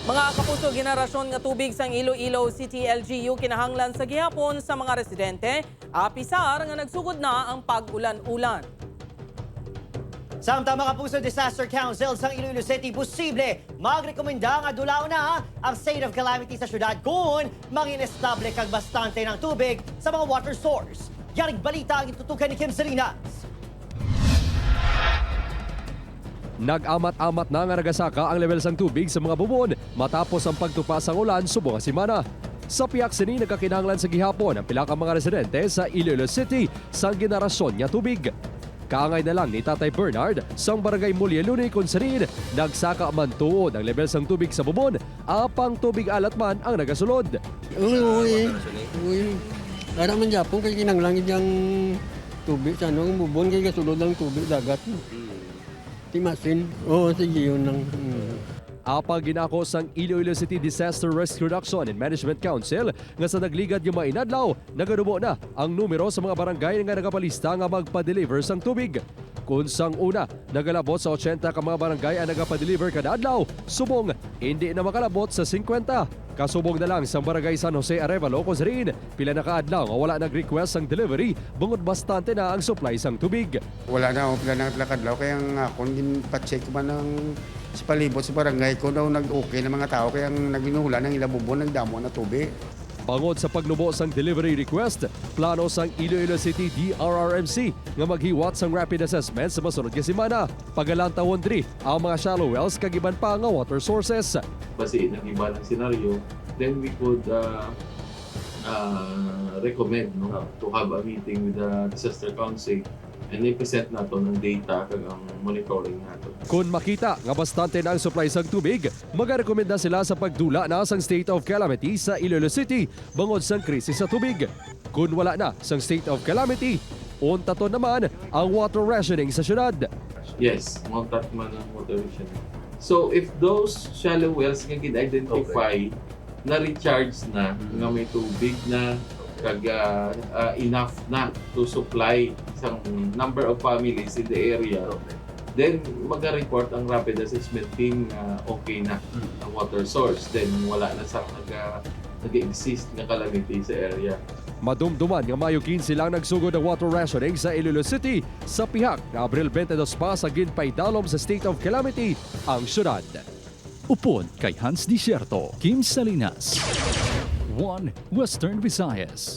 Mga kapuso, ginarasyon nga tubig sang Iloilo City LGU kinahanglan sa gihapon sa mga residente, apisar nga nagsugod na ang pag-ulan-ulan. Samtang, mga kapuso, Disaster Council sa Iloilo City posible magrekomenda nga dulaon na ang state of calamity sa syudad kung mangin-estable kag bastante ng tubig sa mga water source. Yaring balita ang itutukan ni Kim Salinas. Nag-amat-amat na nga nagasaka ang level sang tubig sa mga bubon matapos ang pagtupa sang ulan subong nga semana. Sa piyak sini, nagkakinahanglan sa gihapon ang pila ka mga residente sa Iloilo City sang ginarasyon nga tubig. Kaangay na lang ni Tatay Bernard sang barangay Mulyeluni kung sarin nagsaka man tuod ang level sang tubig sa bubon, apang tubig alat man ang nagasulod. Uy, uy, uy. Ara man japon kay kinanglangit yang tubig sa ano, ang bubon kay gasulod ang tubig dagat. Timasin. Oo, sige, yun lang. Apang ginako sang Iloilo City Disaster Risk Reduction and Management Council nga sa nagligad yung mainadlaw, nagadubo na ang numero sa mga barangay nga nagapalista nga magpa-deliver sang tubig. Kung sang una, nagalabot sa 80 ka mga barangay ang nagapa-deliver kada adlaw, subong hindi na makalabot sa 50. Kasubong na lang sa barangay San Jose Arevalo kung rin, pila na kaadlaw nga wala nag-request sang delivery bungod bastante na ang supply sang tubig. Wala na ako pila na kadlaw kaya nga ako ginpa-check man ng sa palibot sa barangay ko daw nag-okay na mga tao kaya ang nagbinulan ng ilabubon nagdamo na tubig. Bangod sa paglubo sang delivery request, plano sang Iloilo City DRRMC nga maghiwat sang rapid assessment sa masunod nga semana. Pagalantawon diri ang mga shallow wells kag iban pa nga water sources. Base ng iba ng senaryo, then we could recommend, no, to have a meeting with the disaster council and i-present nato ng data kag ang monitoring nato. Kung makita nga bastante na ang supply sang tubig, magarekomenda sila sa pagdula na sang state of calamity sa Iloilo City bangod sang krisis sa tubig. Kung wala na sang state of calamity, unta to naman ang water rationing sa syudad. Yes, montat man ang water rationing. So if those shallow wells nga gin-identify na recharge na, nga may tubig na kag enough na to supply isang number of families in the area, then mag-report ang rapid assessment team nga okay na ang water source. Then wala na sa nag-exist nga calamity sa area. Madumduman nga Mayo 15 lang nagsugod ang water rationing sa Iloilo City sa pihak nga Abril 22 pa sa ginpaidalom sa state of calamity ang syudad. Upod kay Hans Dicierto, Kim Salinas. 1 Western Visayas.